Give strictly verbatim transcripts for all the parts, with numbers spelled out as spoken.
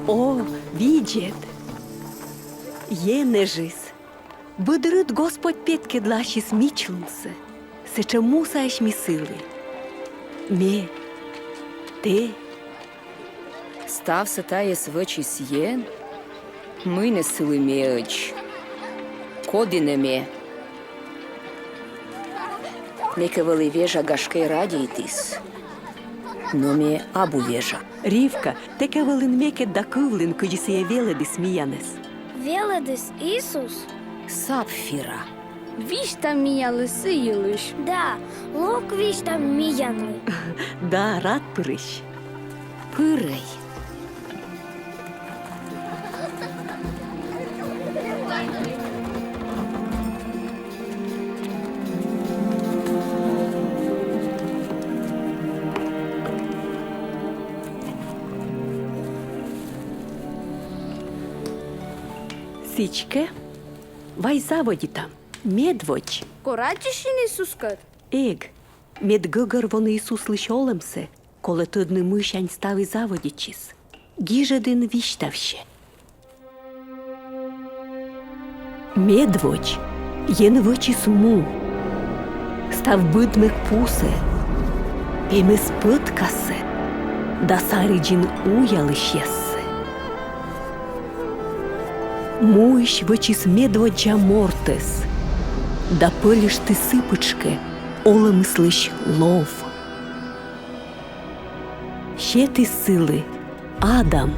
О, видзӧд! Енэжыс! Быд рыт Господь петкӧдласис мичлунсӧ, сэтшӧм мусаӧсь ми сылы. Ме, тэ. Ставсӧ тайӧс вӧчис Ен? Мый нӧ сылы меӧдз? Коді нӧ ме? Ме кӧ вӧлі вежа, гашкӧ, радейтіс. Но ме абу вежа. Ривка, тэ кӧ вӧлін мекӧд да кывлін, кыдзи сійӧ велӧдіс миянӧс. Велӧдіс Иисус? Сапфира. Висьтав миянлы сы йылысь. Да, лок висьтав миянлы. Да, рад пырысь. Пырӧй. Сідзкӧ, вай заводитам. Медводз. Кор аттьӧ син Иисускӧд? Эг, мед гӧгӧрвоны Иисуслысь олӧмсӧ, колӧ тӧдны, мыйсянь ставыс заводитчис. Гижӧдын висьтавсьӧ. Медводз Ен вӧчис му, став быдмӧг пусӧ, пемӧс пӧткасӧ да саридзин уялысьяссӧ. Муысь вӧчис медводдза мортӧс да пӧльыштіс сы пытшкӧ олӧмыслысь лов. Сетіс сылы Адам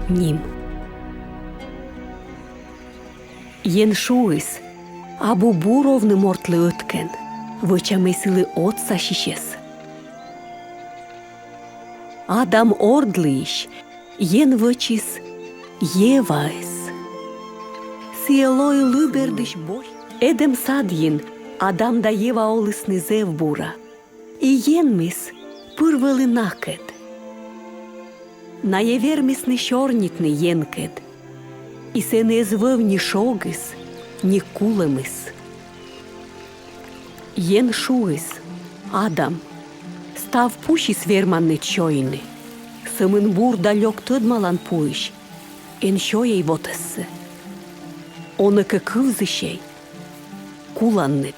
ним. Ен шуис: абу бур овны мортлы ӧткӧн, вӧчамӧй сылы отсасьысьӧс. Адам орд лыйысь Ен вӧчис Еваӧс. Сійӧ лои лы бердысь босьт. Эдем садйын Адам да Ева олісны зэв бура. И Енмыс пыр вӧлі накӧд. Найӧ вермисны сёрнитны Енкӧд. И сэні эз вӧв ни шогыс, ни кулӧмыс. Ен шуис: Адам, став пусьыс верманныд сёйны. Сӧмын бур да лёк тӧдмалан пуысь эн сёйӧй вотӧссӧ. Онӧ кӧ кывзысьӧй, куланныд.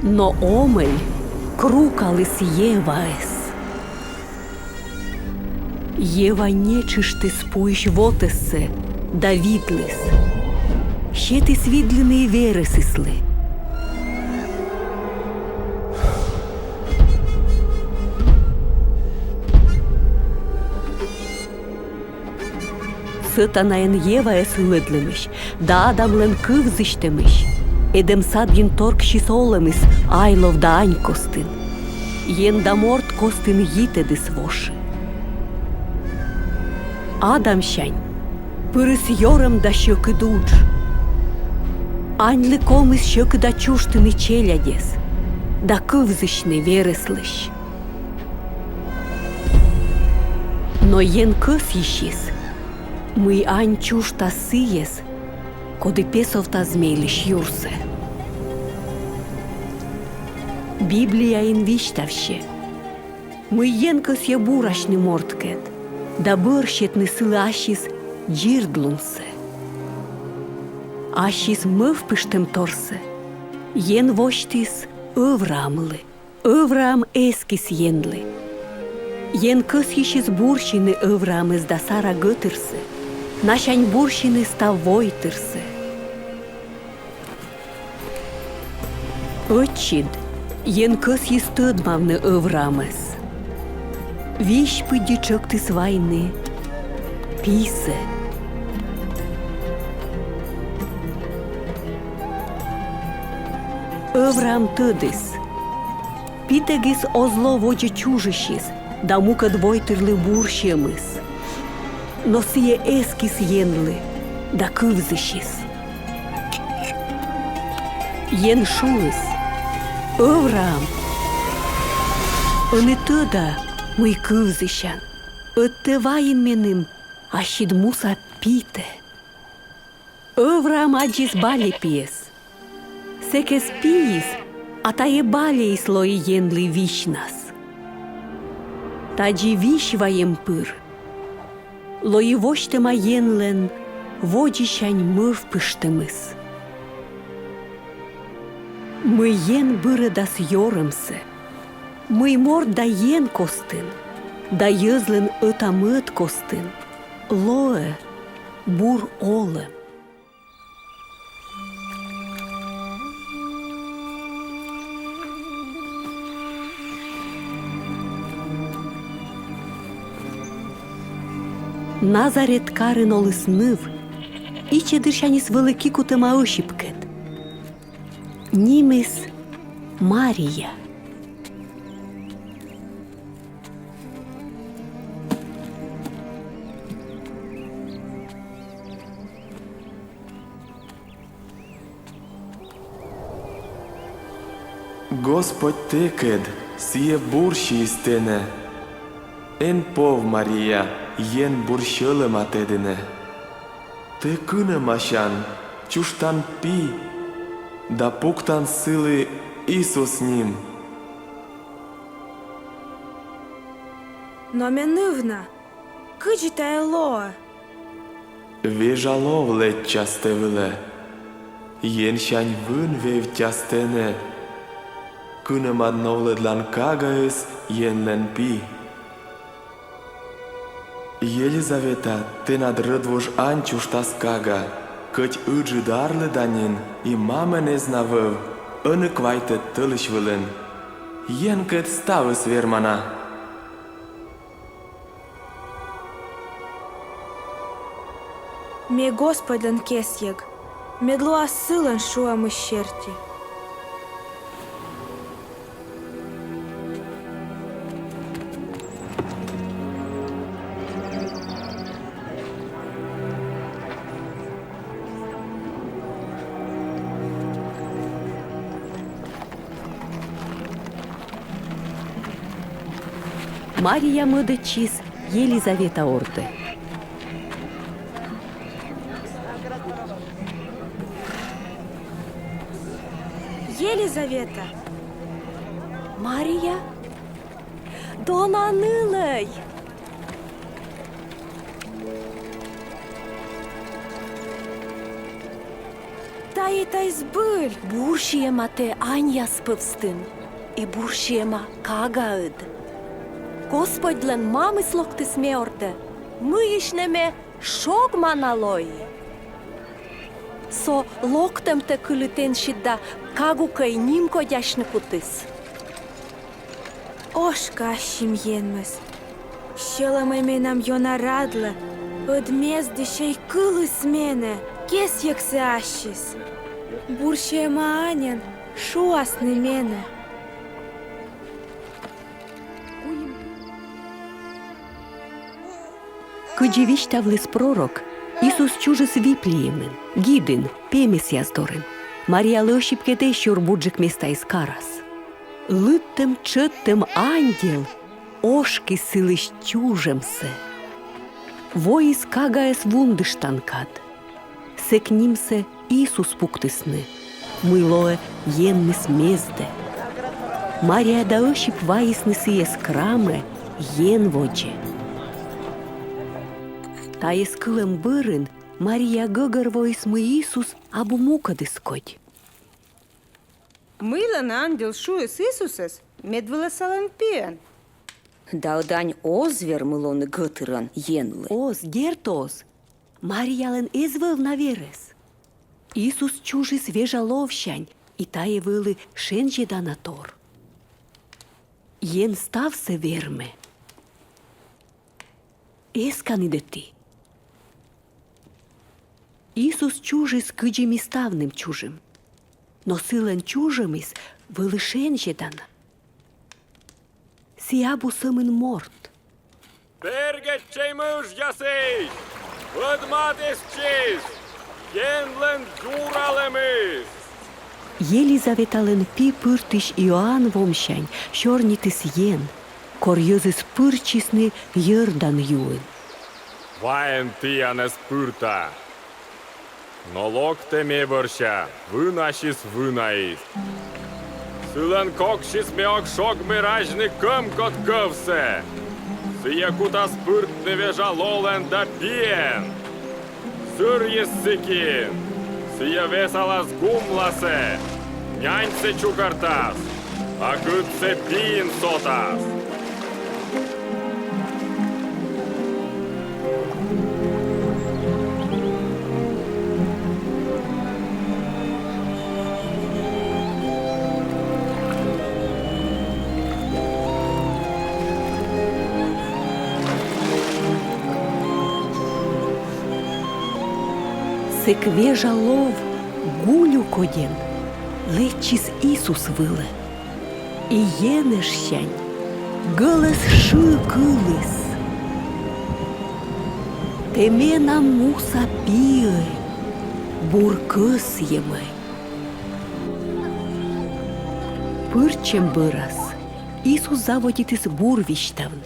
Но омӧль крукаліс Еваӧс. Ева нетшыштіс пуысь вотӧссӧ да видліс. Сетіс видлыны верӧсыслы. Сатана эн Еваӧс ылӧдлӧмысь да Адамлӧн кывзысьтӧмысь Эдем садйын торксис олӧмыс айлов да ань костын. Ен да морт костын йитӧдыс воши. Адамсянь пырис ёрӧм да сьӧкыд удж. Аньлы ковмис сьӧкыда чужтыны челядьӧс да кывзысьны верӧслысь. Но Ен кӧсйысис, мый ань чужтас сійӧс, коді песовтас змейлысь юрсӧ. Библияын висьтавсьӧ, мый Ен кӧсйӧ бурасьны морткӧд да бӧр сетны сылы ассьыс дзирдлунсӧ. Ассьыс мӧвпыштӧмторсӧ Ен восьтіс Ӧвраамлы. Ӧвраам эскис Енлы. Ен кӧсйысис бурсьыны Ӧвраамӧс да Сара гӧтырсӧ, насянь бурсьыны став войтырсӧ. Ӧтчыд Ен кӧсйис тӧдмавны Ӧвраамӧс. Визь пыдди тшӧктіс вайны писӧ. Ӧвраам тӧдіс: питэгыс оз ло водзӧ чужисьыс да мукӧд войтырлы бурсьӧмыс. Но сійӧ эскис Енлы да кывзысис. Ен шуис: Ӧвраам, ӧні тӧда, мый кывзысян, ӧд тэ вайин меным ассьыд муса питӧ. Ӧвраам аддзис балепиӧс. Сэк эз пиыс, а тайӧ балеыс лои Енлы висьнас. Тадзи висьваем пыр лои восьтӧма Енлӧн водзысянь мӧвпыштӧмыс. Мый Ен бырӧдас ёрӧмсӧ, мый морт да Ен костын да йӧзлӧн ӧта-мӧд костын лоӧ бур олӧм. Назарет карын оліс ныв, ичӧтысяньыс вӧлі кикутӧма ӧсипкӧд. Нимыс Мария. Господь тэкӧд, сійӧ бурсиыс тэнӧ. Эн пов, Мария, Ен бур сьӧлӧма тэ дінӧ. Тэ кынӧмасян, чужтан пи да пуктан сылы Исус ним. Но ме ныв на, кыдзи тайӧ лоӧ? Вежа лов лэччас тэ вылӧ. Енсянь вын вевттяс тэнӧ. Кынӧмад новлӧдлан кагаыс Енлӧн пи. Елизавета, тэнад рӧдвуж ань чужтас кага, кӧть ыджыд арлыда нин, и мамӧн эз на вӧв, ӧні квайтӧд тӧлысь вылын. Енкӧд ставыс вермана. Ме Господьлӧн кесйӧг, мед лоас сылӧн шуӧмыс серти. Мария мӧдӧдчис Елизавета ордӧ. Елизавета! Мария? Дона нылӧй! Тайӧ тай збыль. Бурсиӧма тэ аньяс пӧвстын, и бурсиӧма кагаыд. Господьлӧн мамыс локтіс ме ордӧ, мыйысь нӧ ме шогмана лои. Со локтӧмтӧ кыліс тэнсьыд да кагукӧй нимкодясьны кутіс. Ошкӧ ассьым Енмыс. Сьӧлӧмӧй менам ёна радлӧ, ӧд мездысьӧй кыліс менӧ, кесйӧгсӧ ассис. Бурсиӧма аньӧн шуасны менӧ. Кыдзи висьтавліс пророк, Исус чужис Виплеемын, гидын, пемӧсъяс дорын. Мариялы ӧсипкӧд эз сюр бурджык местаыс карас. Лыдтӧм-тшӧттӧм ангел ошкис сылысь чужӧмсӧ. Воис кагаӧс вундыштан кад. Сэк нимсӧ Исус пуктісны, мый лоӧ Енмыс мездӧ. Мария да Ӧсип вайисны сійӧс крамӧ Ен водзӧ. Тайӧс кылӧм бӧрын Мария гӧгӧрвоис, мый Исус абу мукӧдыс кодь. Мыйла нӧ ангел шуис Исусӧс, мед вӧлӧ сылӧн пиӧн? Да ӧд ань оз вермы лоны гӧтырӧн Енлы. Оз, дерт оз. Мариялӧн эз вӧв на верӧс. Исус чужис вежа ловсянь, и тайӧ вӧлі шензьӧдана тор. Ен ставсӧ вермӧ. Эсканідӧ ті. Исус чужис кыдзи ми ставным чужим. Но сылӧн чужӧмыс вӧлі шензьӧдана. Сійӧ абу сӧмын морт. Бергӧдчӧй мыжъясысь! Ӧд матыстчис Енлӧн дзуралӧмыс! Елизаветалӧн пи пыртысь Иоанн вомсянь сёрнитіс Ен, кор йӧзыс пырччисны Йӧрдан юын. Ваӧн тіянӧс пырта. Но локтӧ ме бӧрся, вынасис вынаис. Сылӧн коксьыс ме ог шогмы разьны кӧмкот кӧвсӧ. Сійӧ кутас пыртны вежа лолӧн да пиӧн. Зырйыс сы киын. Сійӧ весалас гумласӧ, няньсӧ чукӧртас, а кытсӧ пиын сотас. Сэк вежа лов гулюкодьӧн лэччис Исус вылӧ. И енэжсянь гӧлӧс шы кыліс: «Тэ менам муса пиӧй, бур кӧсйӧмӧй». Пырччӧм бӧрас Исус заводитіс бур висьтавны,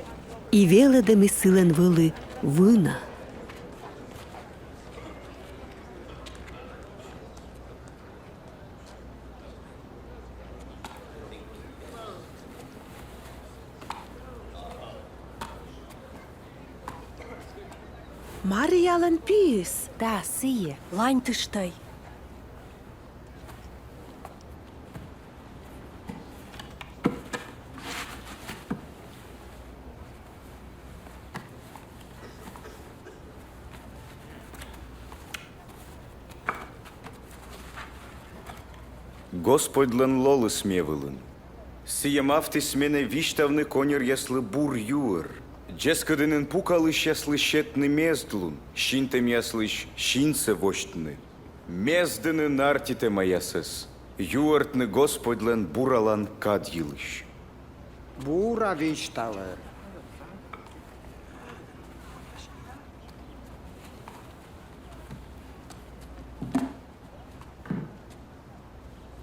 и велӧдӧмыс сылӧн вӧлі вына. Мариялӧн пиыс? Да, сійӧ. Ланьтышт тай. Господьлӧн лолыс ме вылын. Сійӧ мавтіс менӧ висьтавны коньӧръяслы бур юӧр, дзескыдінын пукалысьяслы сетны мездлун, синтӧмъяслысь синсӧ восьтны, мездыны нартитӧмаясӧс, юӧртны Господьлӧн буралан кад йылысь. Бура висьталӧ.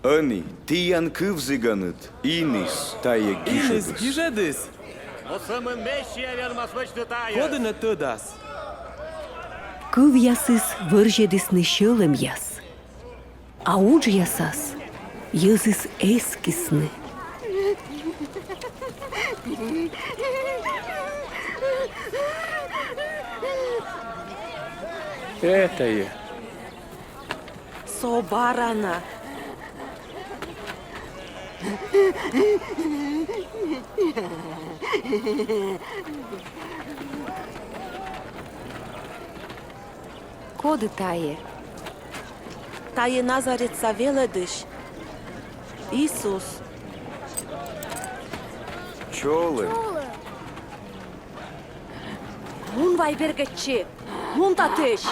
Ӧні тіян кывзіганыд иныс тайӧ гижӧдыс. Иныс гижӧдыс? Коді нӧ тӧдас? Кывъясыс вӧрзьӧдісны сьӧлӧмъяс, а уджъясас йӧзыс эскисны. Этайӧ. Со бара на. Коді тайӧ? Тайӧ Назаретса велӧдысь Исус. Чолӧм. Мун вай, бергӧдчы! Мун татысь!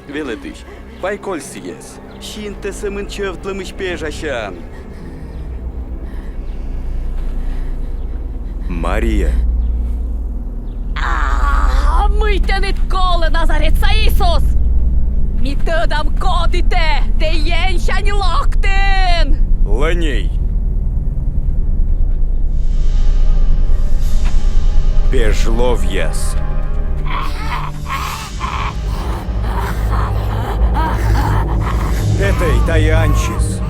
Велӧдысь, вай коль сійӧс. Синтӧ сӧмын чӧвтлӧмысь пежасян. Мария. А, мый тэныд колӧ, Назаретса Исус? Ми тӧдам, коді тэ, тэ Енсянь Локтін! Лӧньӧй! Пеж ловъяс. Петӧй, тайӧ ансис.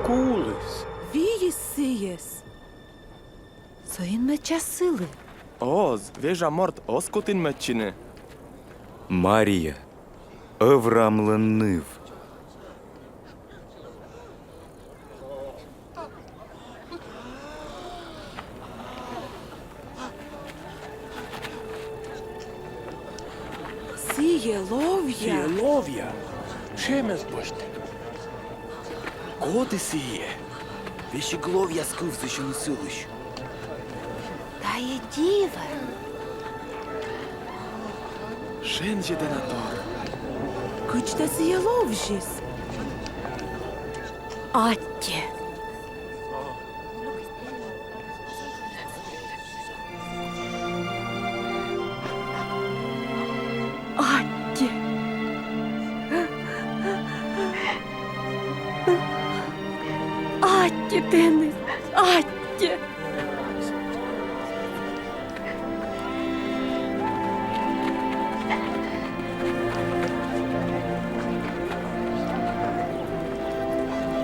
Куліс. Виис сійӧс. Со инмӧдчас сылы. Оз, вежа морт оз кут инмӧдчыны. Мария, Ӧвраамлӧн ныв. Сійӧ ловъя. Сійӧ ловъя. Шемӧс босьтӧ. Коді сійӧ? Весиг ловъяс кывзысьӧны сылысь. Тайӧ дивӧ. Шензьӧдана тор. Кыдз тэ сійӧ ловзис? Аттьӧ. Аттьӧ. Аттьӧ тэныд, аттьӧ.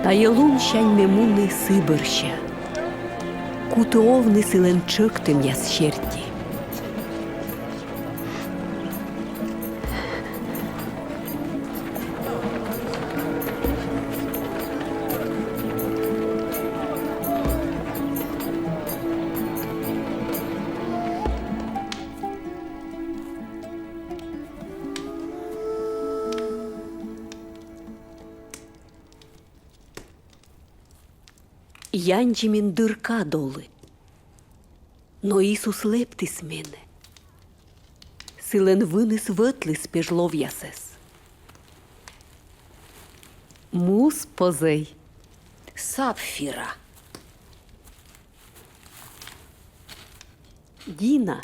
Тайӧ лунсянь ме муні сы бӧрся, куті овны сылӧн тшӧктӧмъяс серти. Яндзимин дыр кад олі. Но Исус лэптіс менӧ. Сылӧн выныс вӧтліс пеж ловъясӧс. Муз позӧй. Сапфира. Дина,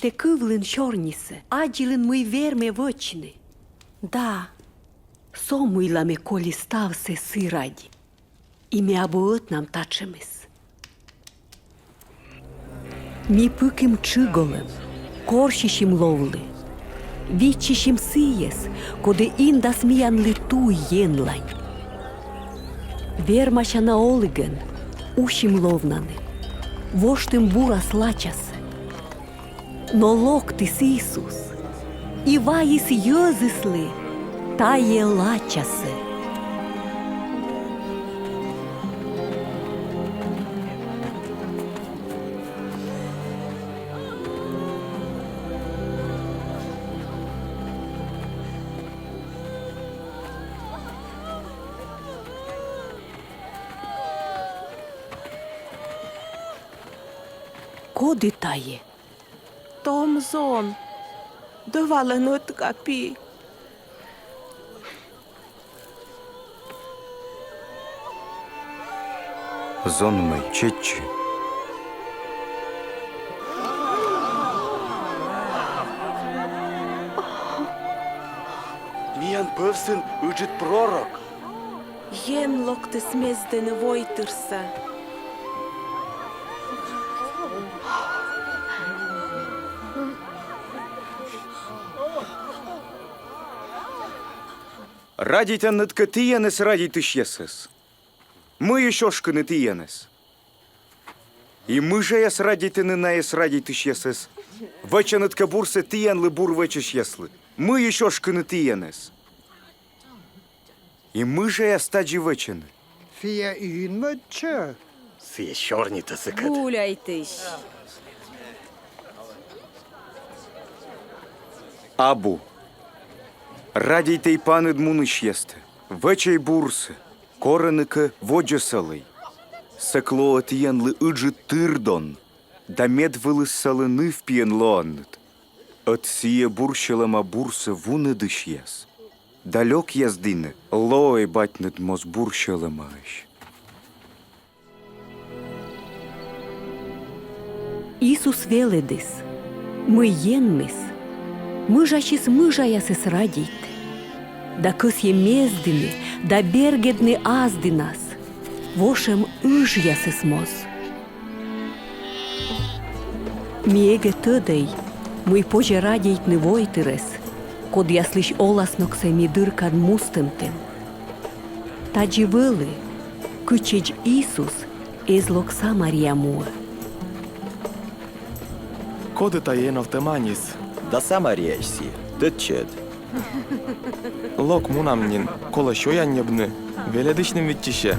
тэ кывлін сёрнисӧ, аддзылін, мый вермӧ вӧчны. Да, со мыйла ме колі ставсӧ сы ради. И ме абу ӧтнам татшӧмыс. Ми пыким тшыг олӧм, корсьысим ловлы, виччысим сійӧс, коді индас миянлы туй Енлань. Вермасяна олігӧн усим ловнаны, воштім бурас лачасӧ. Но локтіс Исус и вайис йӧзыслы тайӧ лачасӧ. Коді тайӧ? Том зон, дӧвалӧн ӧтка пи. Зонмӧй, чеччы. Миян пӧвсын ыджыд пророк. Ен локтіс мездыны войтырсӧ. Радейтанныд кӧ тіянӧс радейтысьясӧс, мыйысь ошкыны тіянӧс? И мыжаяс радейтӧны найӧс радейтысьясӧс. Вӧчанныд кӧ бурсӧ тіянлы бур вӧчысьяслы, мыйысь ошкыны тіянӧс? И мыжаяс тадзи вӧчӧны. Сійӧ ин вӧчӧ. Сійӧ сёрнитӧ сыкӧд. Гуляйтысь. Абу. Радейтӧй паныд мунысьястӧ, вӧчӧй бурсӧ, корӧны кӧ, водзӧсалӧй. Сэк лоӧ тіянлы ыджыд тыр дон, да медвылыссалы ныв-пиӧн лоанныд. Ӧд сійӧ бур сьӧлӧма бурсӧ вунӧдысьяс, да лёкъяс дінӧ лоӧ батьныд моз бур сьӧлӧмаӧсь. Исус велӧдіс, мый Енмыс мыжасьыс мыжаясӧс радейтӧ, да кӧсйӧ мездыны да бергӧдны ас дінас вошӧм ыжъясӧс моз. Ми эгӧ тӧдӧй, мый позьӧ радейтны войтырӧс, кодъяслысь оласногсӧ ми дыр кад мустӧмтӧм. Тадзи вӧлі, кытчӧдз Исус эз лок Самария муӧ. Коді тайӧ эновтӧманьыс? Да Самарияысь сійӧ, тӧдчӧ ӧд. Лок, мунам нин, колӧ сёян ньӧбны, велӧдысьным виччысьӧ.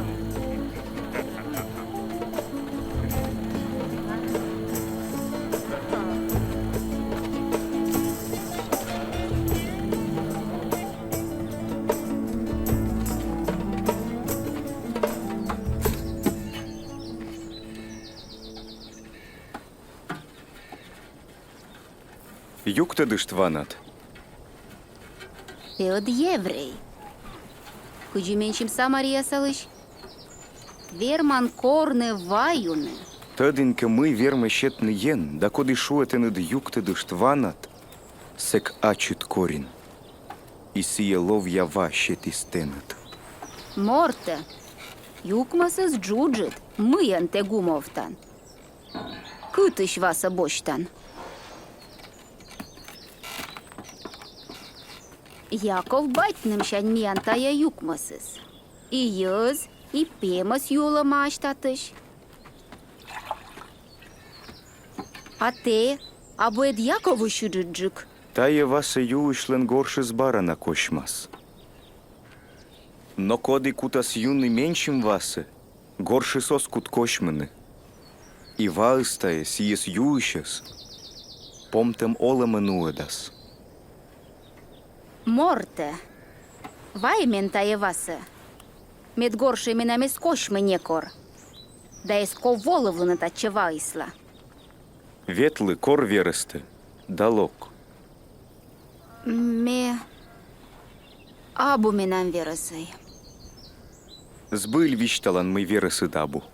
Юктӧдышт ванад. Тэ ӧд еврей. Кыдзи менсьым самариясалысь? Верман корны ваюны. Тӧдін кӧ, мый вермӧ сетны Ен, да коді шуӧ тэныд: юктӧдышт ванад, сэк ачыд корин. И сійӧ ловъя ва сетіс тэныд. Мортӧ, юкмӧсыс джуджыд, мыйӧн тэ гумовтан? Кытысь васӧ босьтан? Яков батьнымсянь миян тайӧ юкмӧсыс. И йӧз, И пемӧс юӧма ась татысь. А тэ абу ӧд Яковысь ыджыдджык? Тайӧ васӧ юысьлӧн горшыс бара на косьмас. Но коді кутас юны менсьым васӧ, горшыс оз кут косьмыны. И ваыс тайӧ сійӧс юысьӧс помтӧм олӧмӧ нуӧдас. Мортӧ, вай мен тайӧ васӧ, мед горшӧй менам эз косьмы некор, да эз ков волывлыны татчӧ ваысла. Ветлы, кор верӧстӧ, да лок. Ме... Абу менам верӧсӧй. Збыль висьталан, мый верӧсыд абу.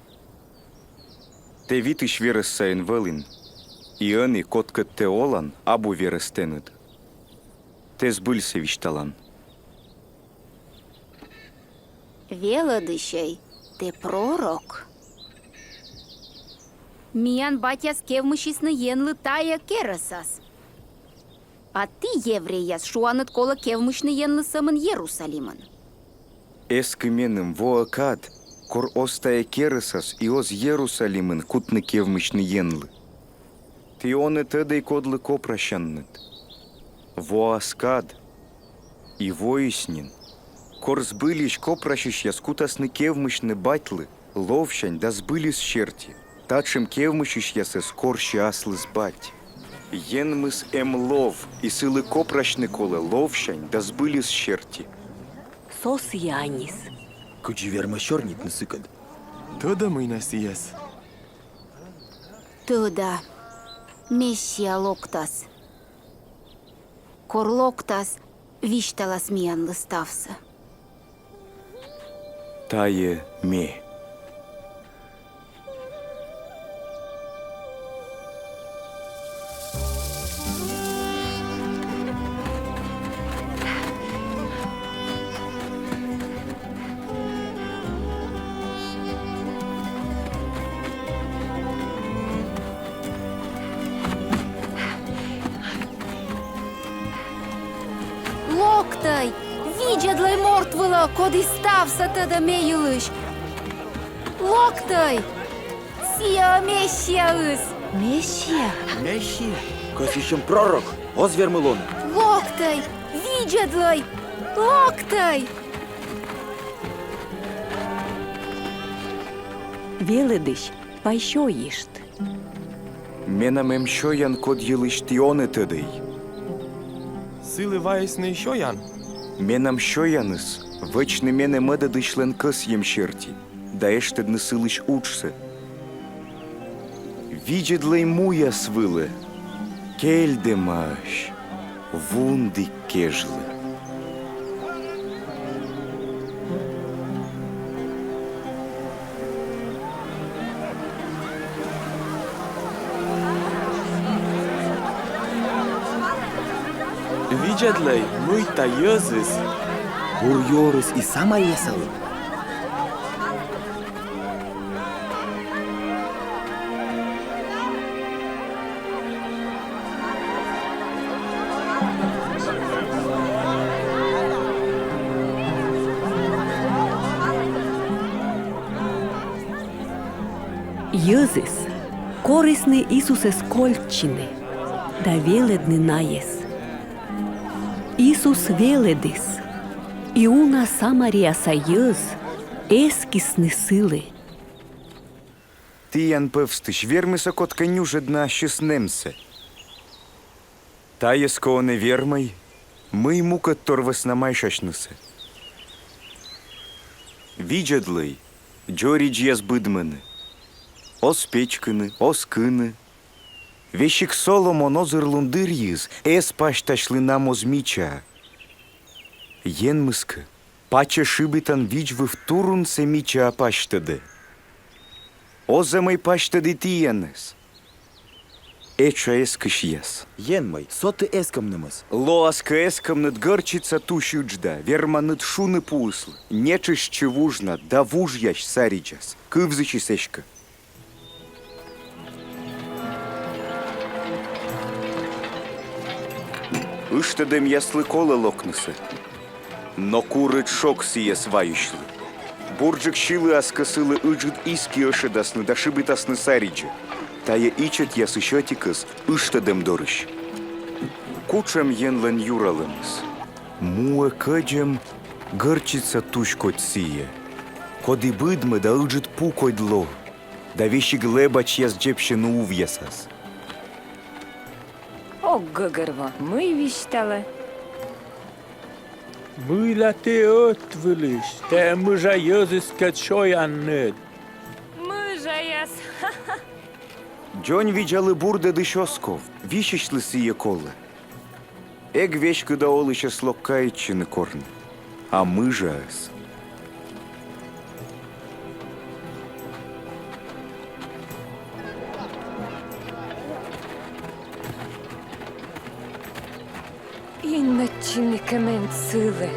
Тэ витысь верӧс сайын вӧлін, и ӧні кодкӧд тэ олан, абу верӧс тэныд. Тэ збыльсӧ висьталан. Велӧдысьӧй, тэ пророк. Миян батьяс кевмысисны Енлы тайӧ керӧсас. А ті, еврейяс, шуанныд, колӧ кевмысьны Енлы сӧмын Ерусалимын. Эскы меным, воӧ кад, кор оз тайӧ керӧсас и оз Ерусалимын кутны кевмысьны Енлы. Ті онӧ тӧдӧй, кодлы копрасянныд. Воас кад, и воис нин, кор збыльысь копрасьысьяс кутасны кевмысьны Батьлы ловсянь да збыльыс серти, татшӧм кевмысьысьясӧс корсьӧ аслыс Бать. Енмыс эм лов, и сылы копрасьны колӧ ловсянь да збыльыс серти. Со сійӧ аньыс. Кыдзи вермӧ сёрнитны сыкӧд? Тӧда, мый на сійӧс? Тӧда, Мессия локтас. Кор локтас, висьталас миянлы ставсӧ. Тайӧ ме. Локтӧй, видзӧдлӧй морт вылӧ, коді ставсӧ тӧдӧ ме йылысь. Локтӧй! Сійӧ Мессияыс! Мессия? Мессия? Кӧсйысьӧм пророк, оз вермы лоны. Локтӧй, видзӧдлӧй, локтӧй! Велӧдысь, вай сёйышт. Менам эм сёян, код йылысь ті онӧ тӧдӧй. Сылы вайисны сёян? Менам сёяныс — вӧчны менӧ мӧдӧдысьлӧн кӧсйӧм серти да эштӧдны сылысь уджсӧ. Видзӧдлӧй муяс вылӧ, кельдӧмаӧсь, вундік кежлӧ. Видзӧдлӧй, мыйта йӧзыс. Бур юӧрыс и самариясалы. Йӧзыс корисны Исусӧс кольччыны да велӧдны найӧс. Исус велӧдіс, и уна самарияса йӧз эскисны сылы. Тіян пӧвстысь вермис-ӧ кодкӧ нюжӧдны ассьыс нэмсӧ? Тайӧс кӧ онӧ вермӧй, мый мукӧдтор вӧсна майшасьнысӧ? Видзӧдлӧй, дзоридзьяс быдмӧны. Оз печкыны, оз кыны. Весиг Соломон озырлун дырйиыс эз пасьтасьлы на моз мичаа. Енмыс кӧ, пачӧ шыбитан видз выв турунсӧ мичаа пасьтӧдӧ. Оз ӧмӧй пасьтӧд и тіянӧс, этша эскысьяс. Енмӧй, со ті эскӧмнымӧс. Лоас кӧ эскӧмныд гӧрчица тусь ыджда, верманныд шуны пуыслы: нетшыштчы вужнад да вужъясь саридзас. Кывзысис эськӧ. Ыштӧдӧмъяслы колӧ локнысӧ, но курыд шог сійӧс вайысьлы. Бурджык сьыліас кӧ сылы ыджыд иски ӧшӧдасны да шыбитасны саридзӧ. Тайӧ ичӧтъясысь ӧтикӧс ыштӧдӧм дорысь. Кутшӧм Енлӧн юралӧмыс? Муӧ кӧдзӧм гӧрчица тусь кодь сійӧ, коді быдмӧ да ыджыд пу кодь ло, да весиг лэбачьяс дзебсьӧны увъясас. Ог гӧгӧрво, мый висьталӧ. Мыйла тэ ӧтвылысь тайӧ мыжа йӧзыскӧд сёянныд? Мыжаяс. Дзоньвидзалы бурдӧдысь оз ков, висьысьлы сійӧ колӧ. Эг веськыда олысьӧс лок каитчыны корны, а мыжаӧс. Инмӧдчыны кӧ меным сылы.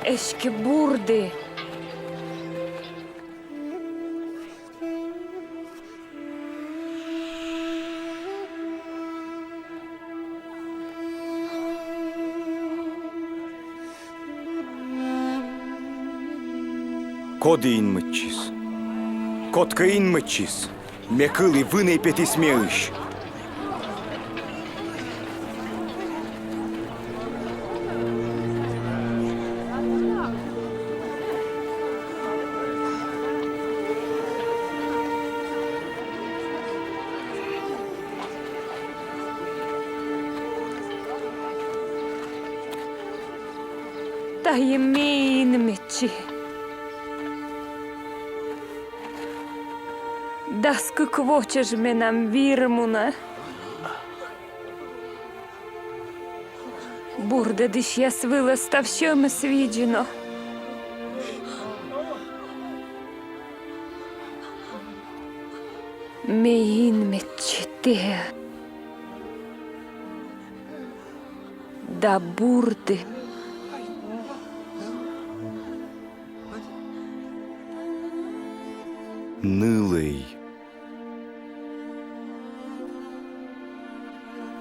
Эськӧ бурді. Коді инмӧдчис? Кодкӧ инмӧдчис? Ме кылі, вынӧй петіс меысь. Тайӧ ме инмӧдчи. Дас кык во чӧж менам вир мунӧ. Бурдӧдысьяс вылӧ став сьӧмыс видзны. Ме инмӧдчи тэӧ да бурді. Нылӧй.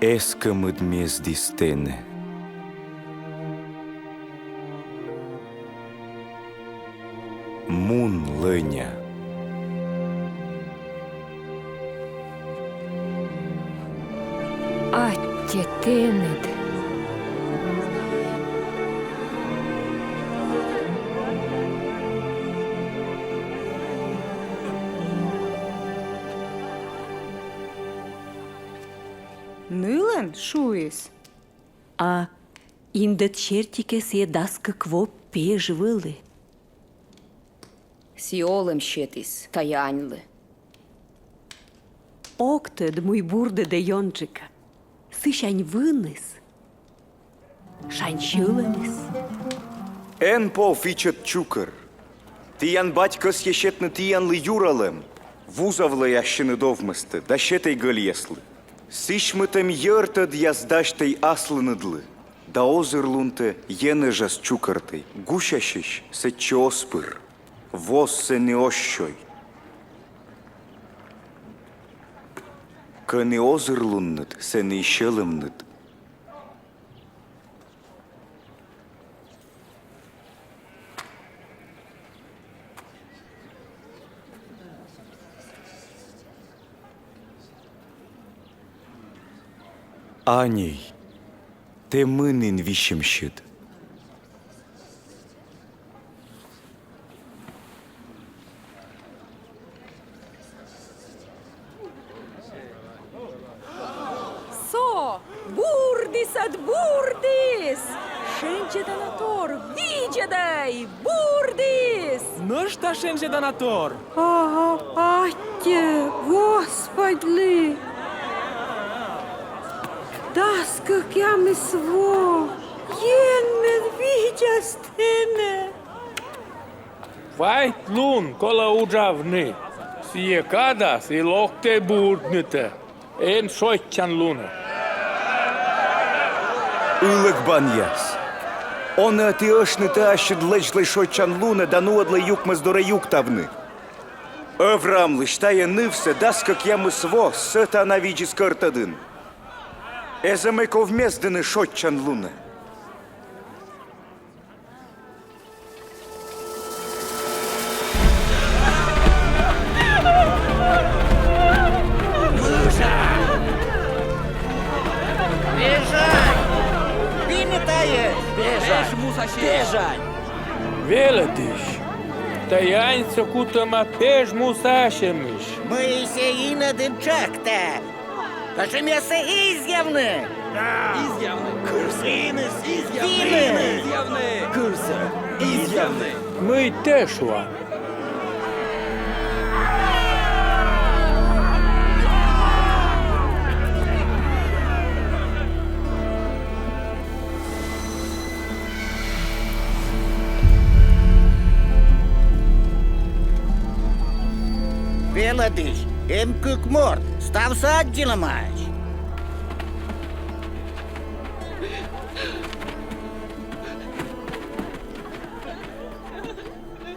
Эскӧмыд мездіс тэнӧ. Мун, Лӧня. Аттьӧ тэныд. Нылӧн шуис. А индӧд серти кӧ, сійӧ дас кык во пеж вӧлі. Сійӧ олӧм сетіс тайӧ аньлы. Ог тӧд, мый бурдӧдӧ ёнджыка. Сысянь выныс, шань сьӧлӧмыс. Эн пов, ичӧт чукӧр. Тіян бать кӧсйӧ сетны тіянлы юралӧм, вузавлӧй ассьыныд овмӧстӧ да сетӧй гӧльяслы. Сісьмытӧм йӧртӧдъяс дасьтӧй аслыныдлы, да озырлунтӧ енэжас чукӧртӧй, гусясьысь сэтчӧ оз пыр, воз сэні оз сёй. Кӧні озырлунныд, сэні и сьӧлӧмныд. Аньӧй, тэ мыйын висьӧмсьыд? Со бурдіс ӧд бурдіс! Шензьӧданатор, видзӧдӧй, бурдіс! Нӧшта шензьӧданатор! А, аттьӧ, Господлы! Дас кӧкъямыс во! Енмӧн видзас тэнӧ! Квайт лун колӧ уджавны. Сійӧ кадас и локтӧ бурднытӧ. Эн шойччан лунӧ. Ылӧгбанъяс! Онӧ ӧд и ӧшны тэ ассьыд лэдзлӧй шойччан лунӧ да нуӧдлӧй юкмӧс дорӧ юктавны. Ӧвраамлысь тайӧ нывсӧ дас кӧкъямыс во сӧтана видзис кӧртӧдын. Эз ӧмӧй ков мездыны шойччан лунӧ. Бежать! Вины тайӧ! Бежать! Бежать! Велӧдысь, тайӧ аньсӧ кутӧма пӧжмус асьӧмысь. Мый сійӧ иныдын тшӧктӧ? Кутшӧмъяссӧ изъявны? Изъявны. Кырсӧ. Вины изъявны. Изъявны. Кырсӧ. Изъявны. Мый тэ шуан? Велӧдысь, эм кык морт, ставсӧ аддзылӧмаӧсь.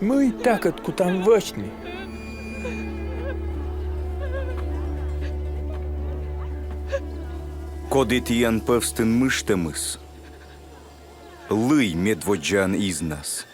Мый такӧд кутам вӧчны? Коді тіян пӧвстын мыжтӧмыс, лый медводдзаӧн изнас.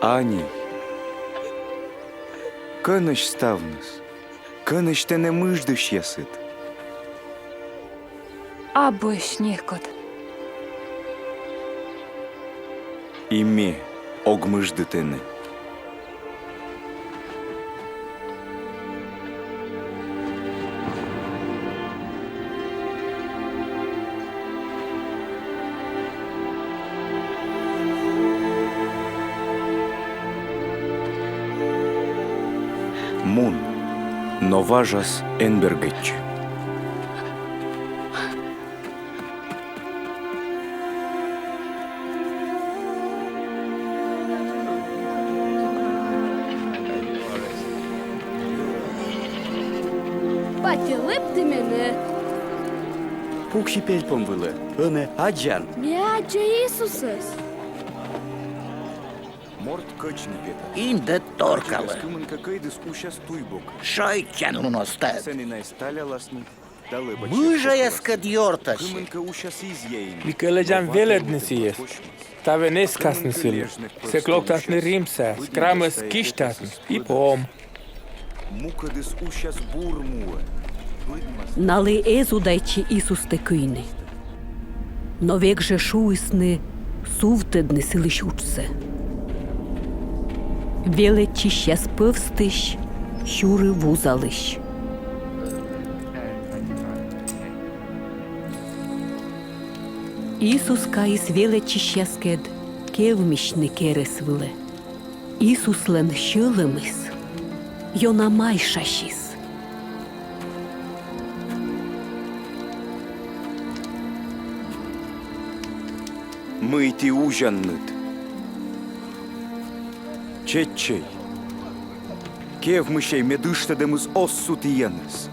Ани, кӧнӧсь ставныс? Кӧнӧсь тэнӧ мыждысьясыд? Абуӧсь некод. И ме ог мыжды тэнӧ. Мун, но важас эн бергӧдчы. Батьӧ, лэпты менӧ. Пуксьы пельпом вылӧ, ӧні аддзан. Ме аддза Иисусӧс. Морт кӧчны петас. Индӧд торкалӧ. Кымынкӧ кӧйдыс усяс туй бокӧ. Шойччан лун оз тӧд. Сэні найӧс таляласны. Мыжаяскӧд ёртасьӧ. Ми кӧ лэдзам велӧдны сійӧс, ставӧн эскасны сылы. Сэк локтасны римсаяс, храмӧс кисьтасны и пом. Налы эз удайтчы Иисустӧ кыйны. Но век жӧ шуисны сувтӧдны сылысь уджсӧ. Велӧдчысьяс пӧвстысь сюрӧ вузалысь. Иисус кайис велӧдчысьяскӧд кевмысьны керӧс вылӧ. Иисуслӧн сьӧлӧмыс ёна майшасис. Мый ті узянныд? Чеччӧй, кевмысьӧй, мед ыштӧдӧмыс оз су тіянӧс.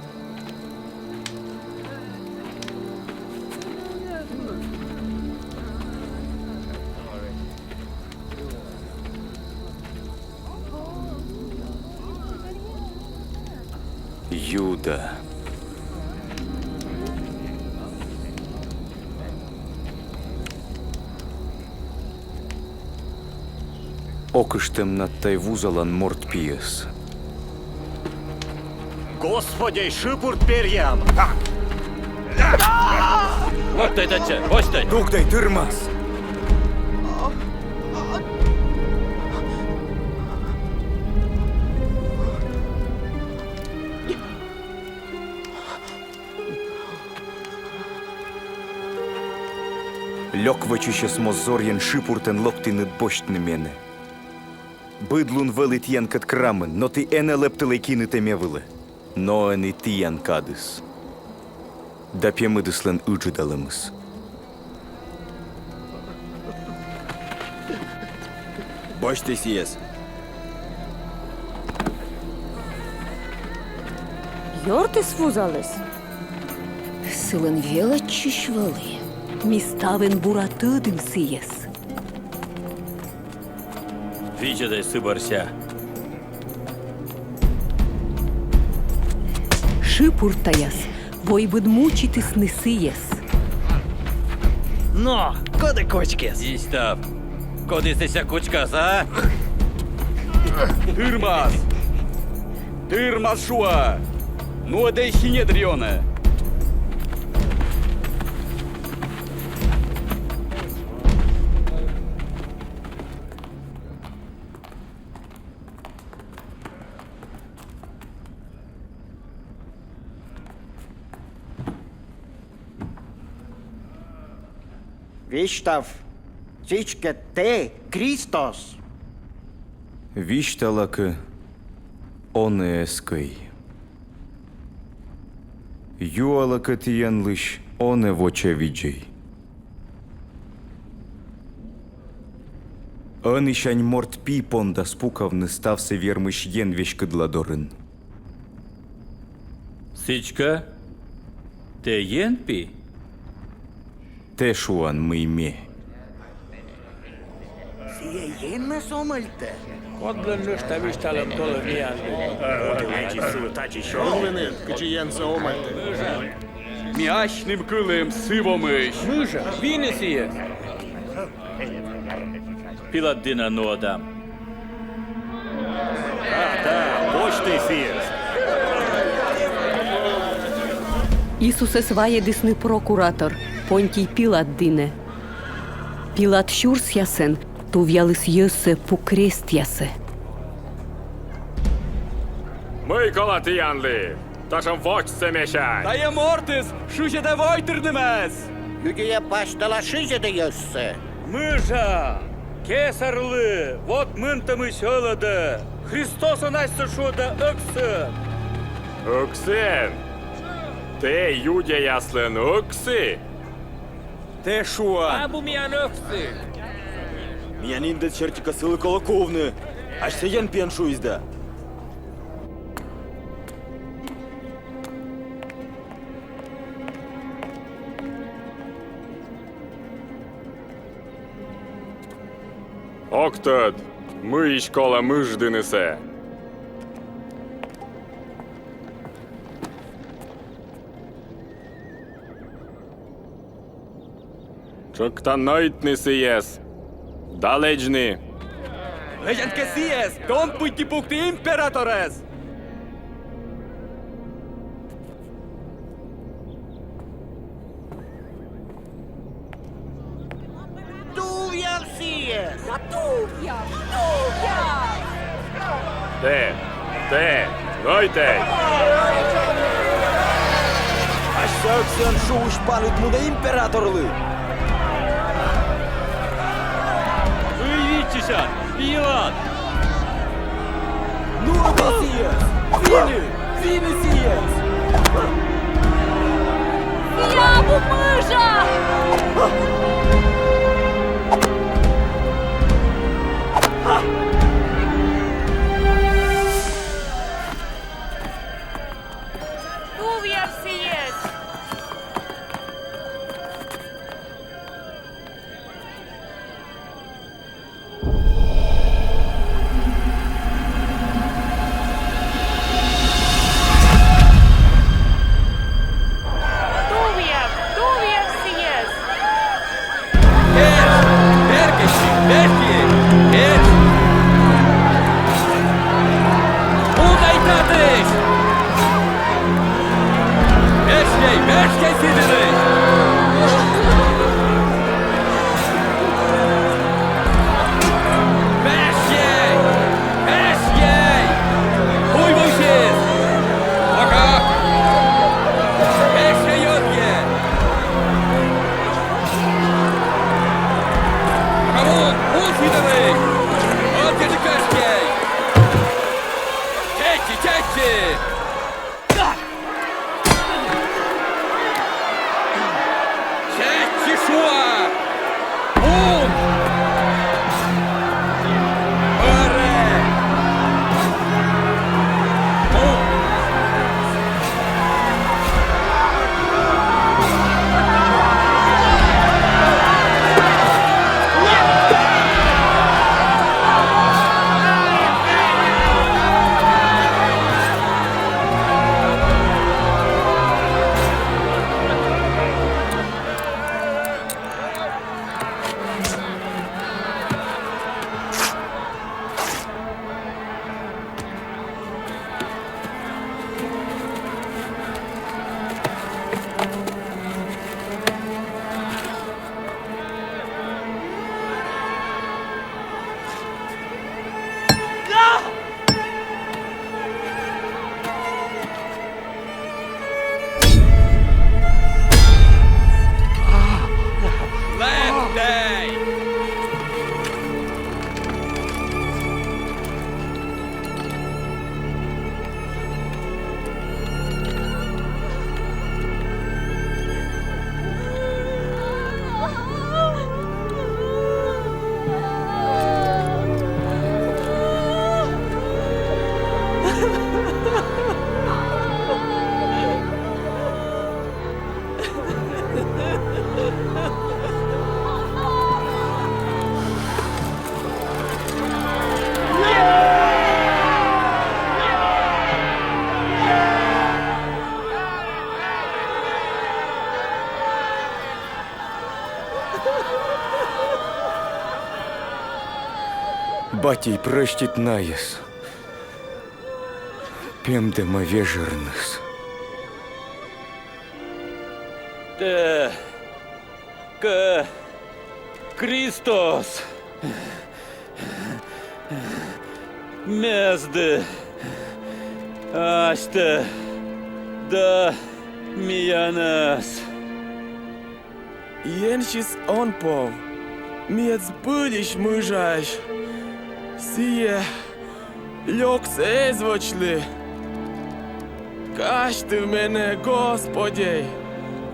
Юда. Окыштӧм на тай вузалан морт пиӧс. Господь, шыпурт перъям! Локтӧй татчӧ, босьтӧй! Дугдӧй тырмас! Лёк вӧчысьӧс моз зорйӧн шыпуртӧн локтінныд босьтны менӧ. Быд лун вӧлі тіянкӧд крамын, но ті энӧ лэптылӧй кинытӧ ме вылӧ. Но ӧні тіян кадыс да пемыдыслӧн ыджыдалӧмыс. Босьты сійӧс. Ёртыс вузаліс. Сылӧн велӧдчысь вӧлі. Ми ставӧн бура тӧдім сійӧс. Видзӧдӧй сы бӧрся. Шыпуртаяс войбыд мучитісны сійӧс. Но, коді кочкис? Дисьтав. Коді сэсся кочкас, а? Тырмас! Тырмас, шуа! Нуӧдӧй Синедрионӧ! Висьтав, сідзкӧ, тэ Кристос. Висьтала кӧ, онӧ эскӧй. Юала кӧ тіянлысь, онӧ вочавидзӧй. Ӧнісянь Морт Пи пондас пукавны ставсӧ вермысь Ен веськыдла дорын. Сідзкӧ, тэ Ен Пи? Тэ шуан, мый ме. Сійӧ Енмӧс омӧльтӧ? Кодлӧн нӧшта висьталӧм толӧ миянлы? Коді лэдзис сылы тадзи сёрнитны, кыдзи Енсӧ омӧльтӧ? Ми асьным кылім сы вомысь. Мый жӧ, вины сійӧс. Пилат дінӧ нуӧдам. Да, да, босьты сійӧс. Иисусӧс вайӧдісны прокуратор Понтий Пилат дінӧ. Пилат сюрсъясӧн тувъяліс йӧзсӧ пу крестъясӧ. Мый колӧ тіянлы татшӧм водзсӧ мешан? Тайӧ мортыс шызьӧдӧ войтырнымӧс. Юдея пасьтала шызьӧдӧ йӧзсӧ. Мый жӧ, кесарлы вот мынтӧмысь ӧлӧдӧ, Христослӧн асьсӧ шуӧдӧ ӧксӧн. Ӧксӧн? Тэ иудейяслӧн ӧксы? Тэ шуан. Абу миян ӧксы. Миян индӧд серти кӧ сылы колӧ кувны, асьсӧ Ен Пиӧн шуис да. Ог тӧд, мыйысь колӧ мыждынысӧ. Тшӧктан нӧйтны сійӧс да лэдзны. Лэдзан кӧ сійӧс, тон пыдди пукты императорӧс. Тувъяв сійӧс! Да тувъяв! Тувъяв! Тэ, тэ, нӧйтӧй! Асьсӧ ӧксӧн шуысь паныд мунӧ императорлы! Мый виччысян, Пилат? Нуӧдӧй сійӧс! Вины! Вины сійӧс! Сійӧ абу мыжа! Тувъяв сійӧс! Тувъяв, тувъяв сійӧс! Эш! Веркысь! Вешки! Эш! Удай татысь! Вешкей, вешкей сідзлысь! Вешкей! Вешкей! Уйвуйсьыс! Ага! Вешкей, йӧзйӧ! Ага, вун, вун сідзлысь! Ӧдйӧджык, вешкей! Чеччи, чеччи! Ӧтий, прӧстит найӧс пемдӧма вежӧрныс. Тэ кӧ Кристос, мезды асьтӧ да миянӧс. Енсьыс он пов, мед збыльысь мыжаӧсь сійӧ лёксӧ эз вӧчлы. Казьтыв менӧ, Господи,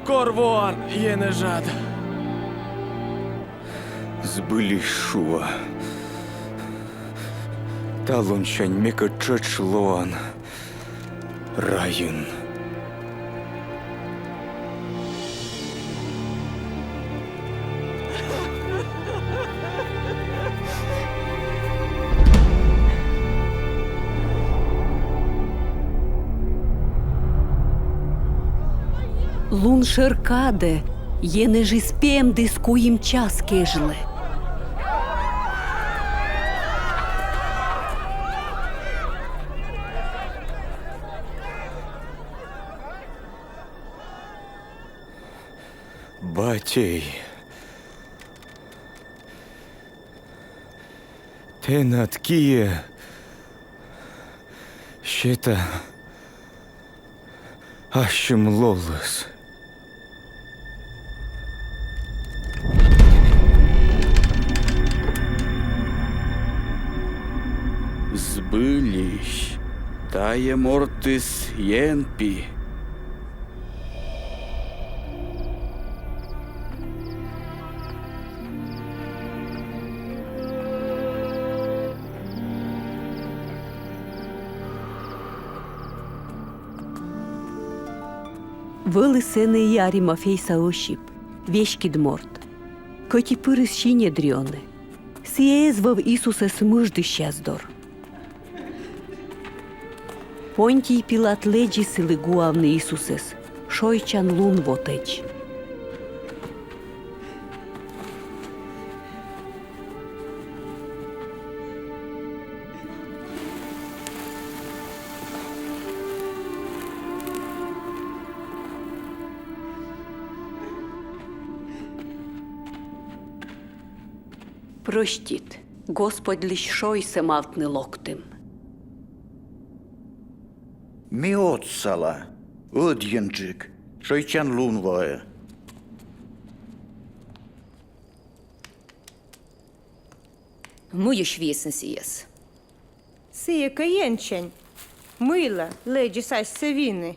кор воан енэжад. Збыльысь шуа: талунсянь ме кӧ тшӧтш лоан райын. Лун шӧр кадӧ енэжыс пемдіс куим час кежлӧ. Батьӧй, тэнад киӧ сета ассьым лолыс. Збыльысь, тайӧ мортыс Ен пи. Вӧлі сэні и Аримафейса Ӧсип, веськыд морт, кӧть и пырис Синедрионӧ. Сійӧ эз вӧв Исусӧс мыждысьяс дор. Понтий Пилат лэдзи сылы гуавны Исусӧс шойччан лун вотӧдз. Прӧстит, Господьлысь шойсӧ мавтны локтім. Ме отсала, ӧдйӧнджык, шойччан лун воӧ. Мыйысь виисны сійӧс? Сійӧ кӧ енсянь, мыйла лэдзис асьсӧ вины?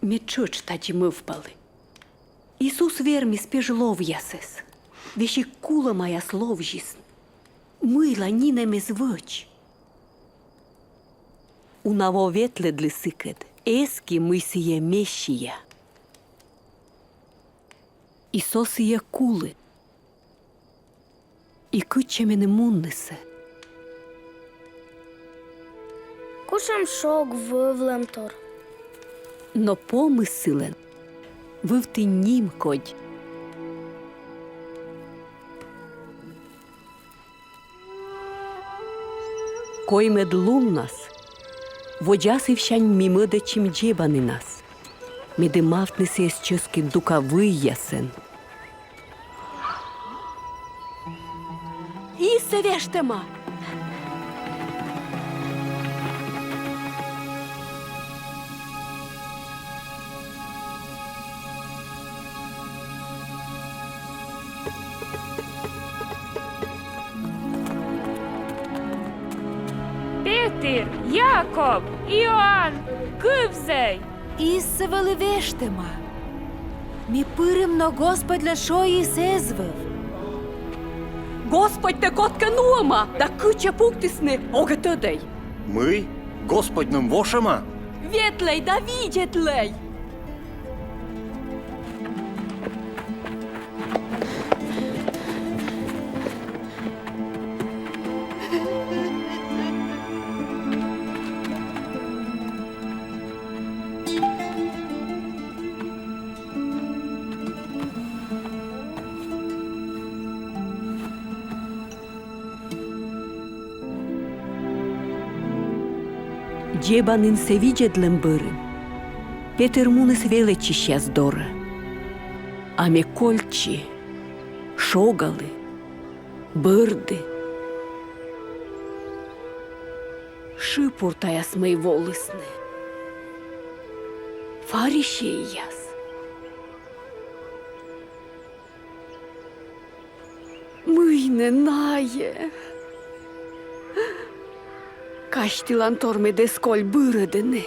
Ме тшӧтш тадзи мӧвпалі. Исус вермис пеж ловъясӧс. Весиг кулӧмаяс ловзисны. Мыйла нинӧм эз вӧч? Уна во ветлӧдліс сыкӧд, эски, мый сійӧ Мессия. И со сійӧ кулі. И кытчӧ меным муннысӧ? Кутшӧм шог вӧвлӧмтор. Но помыс сылӧн вывті нимкодь. Коймӧд луннас водзасывсянь ми мӧдӧдчим дзебанінас, медым мавтны сійӧс чӧскыд дука выйясӧн. Исӧ вештӧма! Петыр, Яков, Иоанн, кывзӧй! Исӧ вӧлі вештӧма. Ми пырим, но Господьлӧн шойыс эз вӧв. Господьтӧ кодкӧ нуӧма, да кытчӧ пуктісны, огӧ тӧдӧй. Мый? Господь нӧ вошӧма? Ветлӧй да видзӧдлӧй! Дзебанінсӧ видзӧдлӧм бӧрын Петыр муніс велӧдчысьяс дорӧ. А ме кольччи, шогалі, бӧрді. Шыпуртаяс мый волісны. Фарисейяс. Мый нӧ найӧ? Казьтылантор мед эз коль бырӧдны.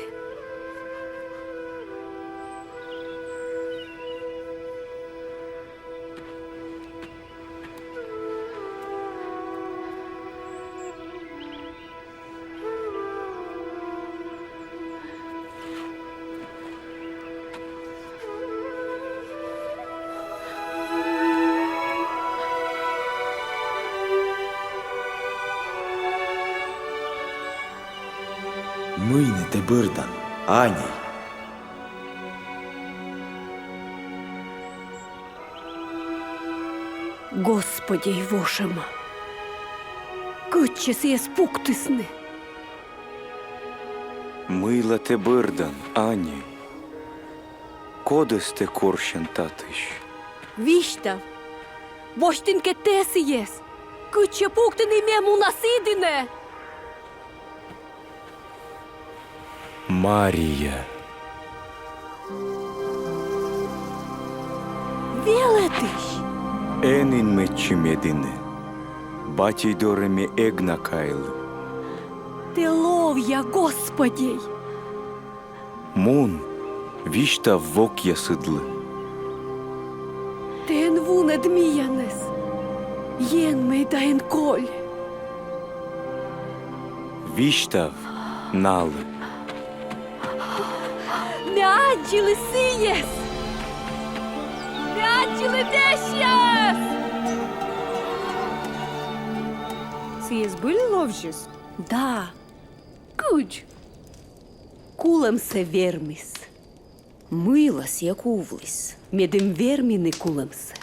Мый нӧ тэ бӧрдан, аньӧй? Господи, вошӧма! Кытчӧ сійӧс пуктісны? Мыйла тэ бӧрдан, аньӧй? Кодӧс тэ корсян татысь? Висьтав, босьтін кӧ тэ сійӧс, кытчӧ пуктін, и ме муна сы дінӧ. Мария. Велӧдысь! Эн инмӧдчы ме дінӧ. Батьӧй дорӧ ме эг на кайлы. Тэ ловъя, Господи! Мун, висьтав вокъясыдлы. Тэ эн вунӧд миянӧс, енмӧй да эн коль. Висьтав налы. Ме аддзылі сійӧс! Ме аддзылі весьяс! Сійӧ збыль ловзис? Да. Кыдз? Кулӧмсӧ вермис. Мыйла сійӧ кувліс? Медым вермыны кулӧмсӧ.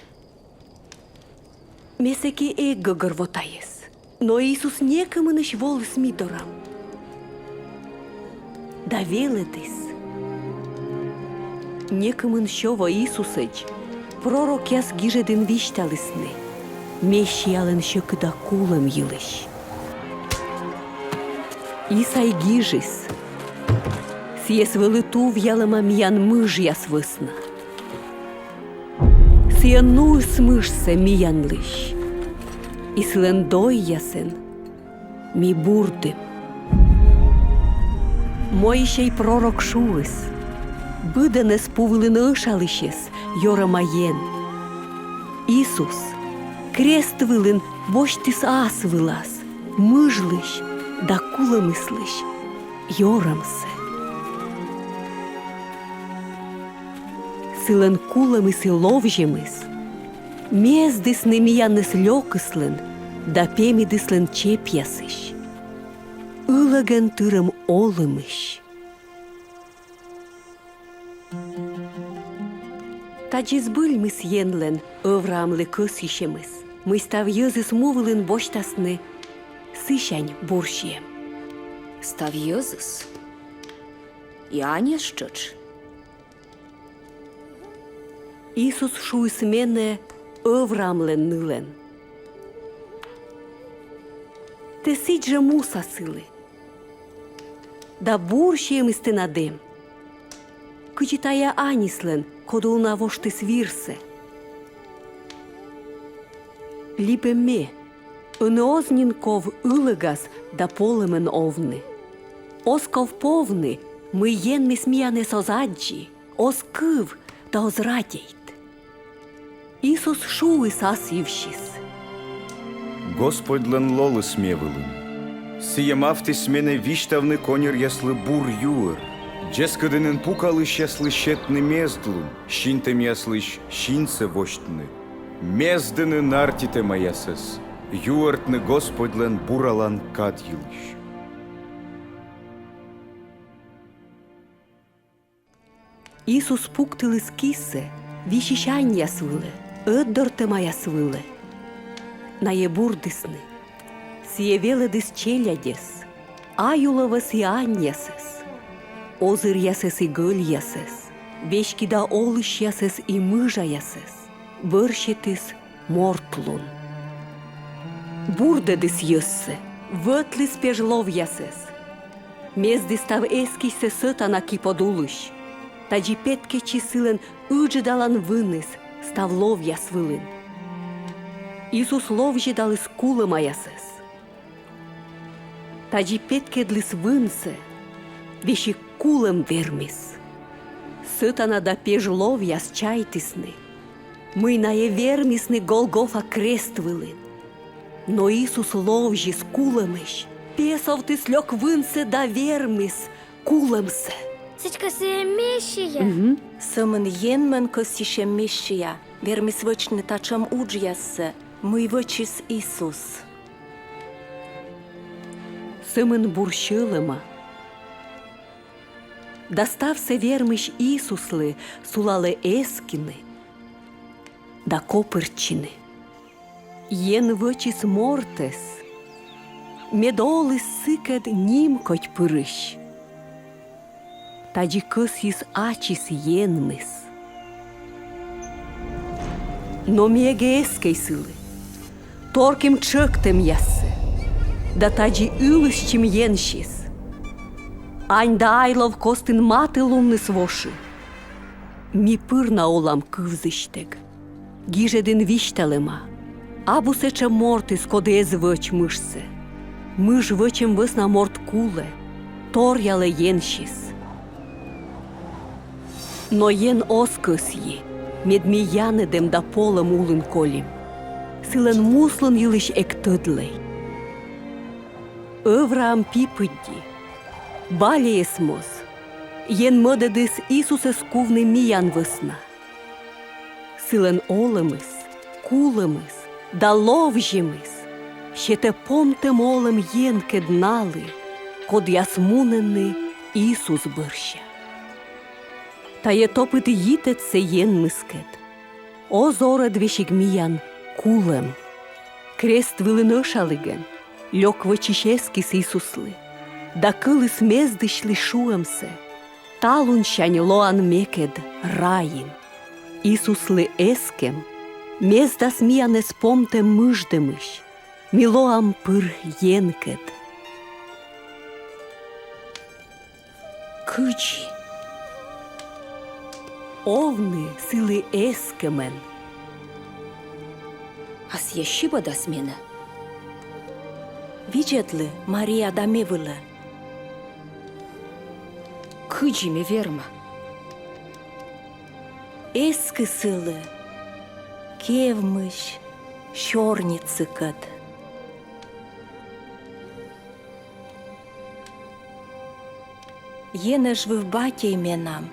Ме сэки эг гӧгӧрво тайӧс. Но Иисус некымынысь воліс ми дорам. Да велӧдіс. Некымын сё во Иисусӧдз пророкъяс гижӧдын висьталісны Мессиялӧн сьӧкыда кулӧм йылысь. Исай гижис: сійӧс вӧлі тувъялӧма миян мыжъяс вӧсна. Сійӧ нуис мыжсӧ миянлысь, и сылӧн дойясӧн ми бурдім. Моисей пророк шуис: быдӧнӧс пу вылын ӧшалысьӧс ёрӧма Ен. Иисус крест вылын босьтіс ас вылас мыжлысь да кулӧмыслысь ёрӧмсӧ. Сылӧн кулӧмыс и ловзьӧмыс мездісны миянӧс лёкыслӧн да пемыдыслӧн чепъясысь, ылӧгӧн тырӧм олӧмысь. Тадзи збыльмис Енлӧн Ӧвраамлы кӧсйысьӧмыс, мый став йӧзыс му вылын босьтасны сысянь бурсиӧм. Став йӧзыс? И аньяс тшӧтш? Иисус шуис менӧ Ӧвраамлӧн нылӧн: тэ сідз жӧ муса сылы да бурсиӧмыс тэнад эм, кыдзи тайӧ аньыслӧн, коді уна воштіс вирсӧ. Либӧ ме, ӧні оз нин ков ылӧгас да полӧмӧн овны. Оз ков повны, мый Енмыс миянӧс оз аддзы, оз кыв да оз радейт. Иисус шуис ас йывсьыс: Господьлӧн лолыс ме вылын. Сійӧ мавтіс менӧ висьтавны коньӧръяслы бур юӧр, дзескыдінын пукалысьяслы сетны мезд лун, синтӧмъяслысь синсӧ восьтны, мездыны нартитӧмаясӧс, юӧртны Господьлӧн буралан кад йылысь. Иисус пуктыліс кисӧ висьысь аньяс вылӧ, ӧтдортӧмаяс вылӧ. Найӧ бурдісны. Сійӧ велӧдіс челядьӧс. Аюлӧвӧс и аньясӧс, озыръясӧс и гӧльясӧс, веськыда олысьясӧс и мыжаясӧс бӧр сетіс мортлун. Бурдӧдіс йӧзсӧ, вӧтліс пеж ловъясӧс, мездіс став эскысьсӧ сӧтана кипод улысь. Тадзи петкӧдчис сылӧн ыджыдалан выныс став ловъяс вылын. Иисус ловзьӧдаліс кулӧмаясӧс. Тадзи петкӧдліс вынсӧ, весиг кулӧм вермис. Сӧтана да пеж ловъяс чайтісны, мый найӧ вермисны Голгофа крест вылын. Но Иисус ловзис кулӧмысь, песовтіс лёк вынсӧ да вермис кулӧмсӧ. Сідзкӧ, сійӧ Мессия? Мгм. Сӧмын Енмӧн кӧсйысьӧм Мессия вермис вӧчны татшӧм уджъяссӧ, мый вӧчис Иисус. Сӧмын бур сьӧлӧма да ставсӧ вермысь Иисуслы сулалӧ эскыны да копыртчыны. Ен вӧчис мортӧс, мед оліс сыкӧд нимкодьпырысь. Тадзи кӧсйис ачыс Енмыс. Но ми эгӧ эскӧй сылы, торким тшӧктӧмъяссӧ да тадзи ылысчим Енсьыс. Ань да ай лов костын матылунныс воши. Ми пыр на олам кывзысьтӧг. Гижӧдын висьталӧма: абу сэтшӧм мортыс, коді эз вӧч мыжсӧ. Мыж вӧчӧм вӧсна морт кулӧ, торъялӧ Енсьыс. Но Ен оз кӧсйы, мед ми янӧдӧм да полӧм улын кольӧм. Сылӧн муслун йылысь эг тӧдлӧй. Ӧвраам пи пыдди, балеӧс моз, Ен мӧдӧдіс Иисусӧс кувны миян вӧсна. Сылӧн олӧмыс, кулӧмыс да ловзьӧмыс сетӧ помтӧм олӧм Енкӧд налы, кодъяс мунӧны Иисус бӧрся. Тайӧ топыт йитӧдсӧ Енмыскӧд. Оз орӧд весиг миян кулӧм. Крест вылын ӧшалігӧн лёк вӧчысь эскис Иисуслы да кыліс мездысьлы шуӧмсӧ: «Талунсянь лоан мекӧд райын». Иисуслы эскӧм мездас миянӧс помтӧм мыждӧмысь, ми лоам пыр Енкӧд. Кыдзи овны сылы эскӧмӧн? А сійӧ сибӧдас менӧ. Видзӧдлы, Мария, да ме вылӧ. Кыдзи ме верма? Эскы сылы кевмысь сёрницыкӧд. Енэжвыв Батьӧй менам,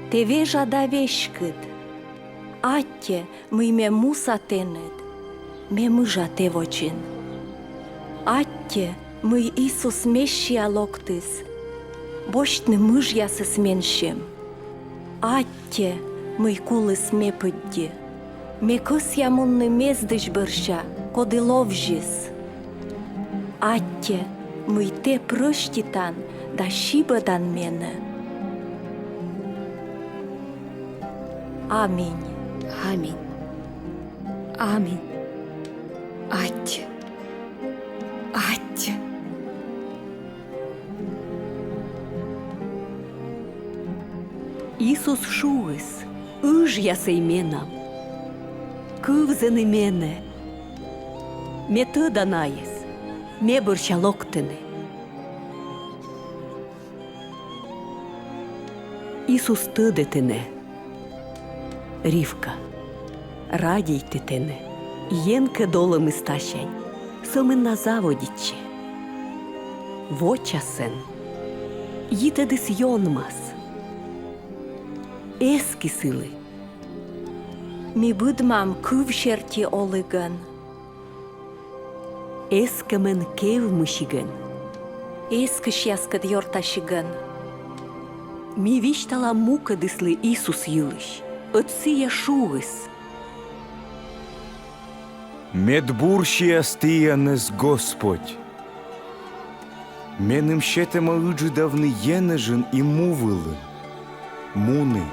тэ вежа да веськыд. Аттьӧ, мый ме муса тэныд, ме мыжа тэ водзын. Аттьӧ, мый Иисус Мессия локтіс босьтны мыжъясӧс менсьым. Аттьӧ, мый куліс ме пыдди. Ме кӧсъя мунны мездысь бӧрся, коді ловзис. Аттьӧ, мый тэ прӧститан да сибӧдан менӧ. Аминь. Аминь. Аминь. Аттьӧ. Аттьӧ. Иисус шуис: «Ыжъясӧй менам, кывзӧны менӧ. Ме тӧда найӧс, ме бӧрся локтӧны». Иисус тӧдӧ тэнӧ, Ривка. Радейтӧ тэнӧ. Енкӧд олӧмыс тасянь сӧмын на заводитчӧ. Вочасӧн йитӧдыс ёнмас. Эскы сылы. Ми быдмам кыв серти олігӧн. Эскӧмӧн кевмысигӧн. Эскысьяскӧд ёртасигӧн. Ми висьталам мукӧдыслы Иисус йылысь, ӧд сійӧ шуис: «Медбурсіас тіянӧс, Господь». Меным сетӧма ыджыдавны енэжын и му вылын. Муні,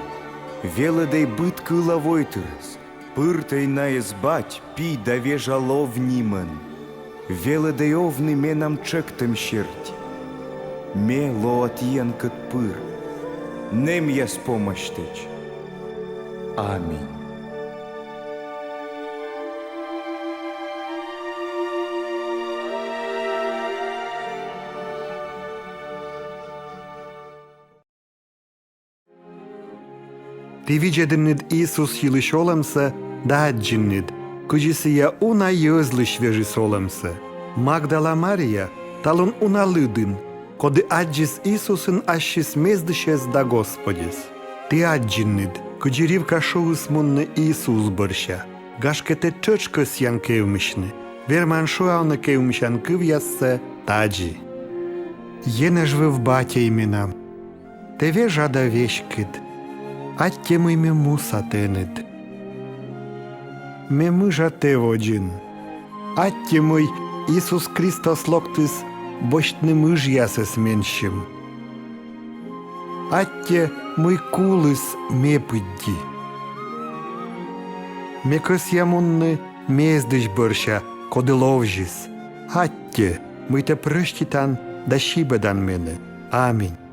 велӧдӧй быд кыла войтырӧс, пыртӧй найӧс Бать, Пи да Вежа Лов нимӧн. Велӧдӧй овны менам тшӧктӧм серти. Ме лоа тіянкӧд пыр. Нэмъяс помасьтӧдз. Аминь. Ті видзӧдінныд Ісус йылысь олӧмсӧ да аддзинныд, кыдзи сійӧ уна йӧзлысь вежис олӧмсӧ. Магдала Мария талун уна лыдын, коді аддзис Ісусын ассьыс мездысьӧс да Господьӧс. Ті аддзинныд, кыдзи Ривка шуис мунны Ісус бӧрся. Гашкӧ, тэ тшӧтш кӧсъян кевмысьны. Верман шуавны кевмысян кывъяссӧ тадзи: Енэжвыв Батьӧй менам, тэ вежа да веськыд. Аттьӧ, мый ме муса тэныд. Ме мыжа тэ водзын. Аттьӧ, мый Ісус Кристос локтіс босьтны мыжъясӧс менсьым. Аттьӧ, мый куліс ме пыдди. Ме кӧсъя мунны мездысь бӧрся, коді ловзис. Аттьӧ, мый тэ прӧститан да сибӧдан менӧ. Аминь.